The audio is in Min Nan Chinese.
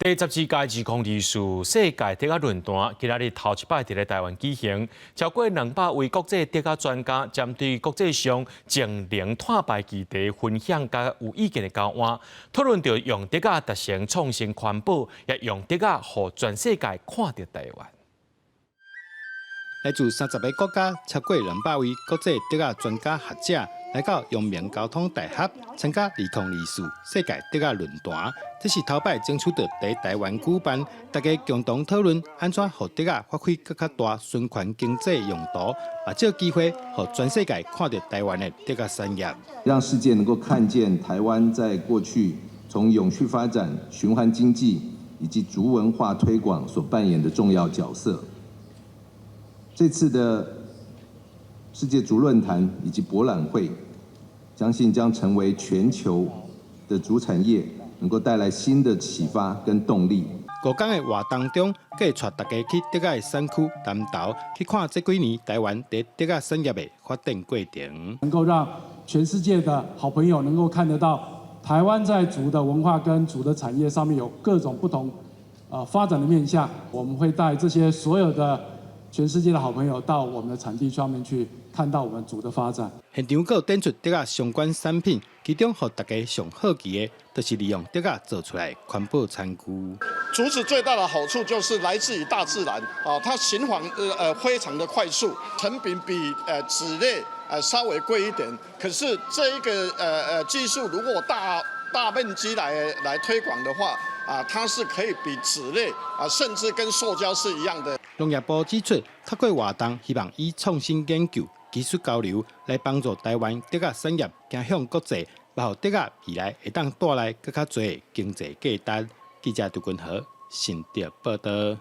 第十二屆2024世界竹仔論壇，今仔日頭一擺佇咧台灣舉行，超過200位國際竹仔專家針對國際上淨零碳排議題分享佮有意見的交換，討論著用竹仔達成創新環保，也用竹仔予全世界看著台灣。來自30個國家，超過200位國際竹仔專家學者來到陽明交通大學參加2024世界竹仔論壇。這是頭擺爭取著佇台灣舉辦，大家共同討論按怎予竹仔發揮閣較大循環經濟用途，嘛藉機會予全世界看著台灣的竹仔產業。讓世界能夠看見台灣在過去從永續發展、循環經濟以及竹文化推廣所扮演的重要角色。這次的世界竹論壇以及博覽會，相信將成為全球的竹產業能夠帶來新的啟發跟動力。五天的活動中，閣會帶大家去竹仔的產區南投去看這幾年台灣佇竹仔產業的發展過程，能夠讓全世界的好朋友能夠看得到台灣在竹的文化跟竹的產業上面有各種不同發展的面向。我們會帶這些所有的全世界的好朋友到我們的產地上面去，看到我們竹的發展。現場閣有展出竹仔相關產品，其中予大家上好奇的，就是利用竹仔做出來環保餐具。竹子最大的好處就是來自於大自然，啊，它循環非常的快速，成本比紙類稍微貴一點。可是這一個技術如果大面積來推廣的話，啊，它是可以比紙類啊，甚至跟塑膠是一樣的。農業部指出，透過活動，希望以創新研究、技術交流來幫助台灣竹仔產業走向國際，予竹仔未來會當帶來閣較濟經濟價值。記者杜君和新竹報導。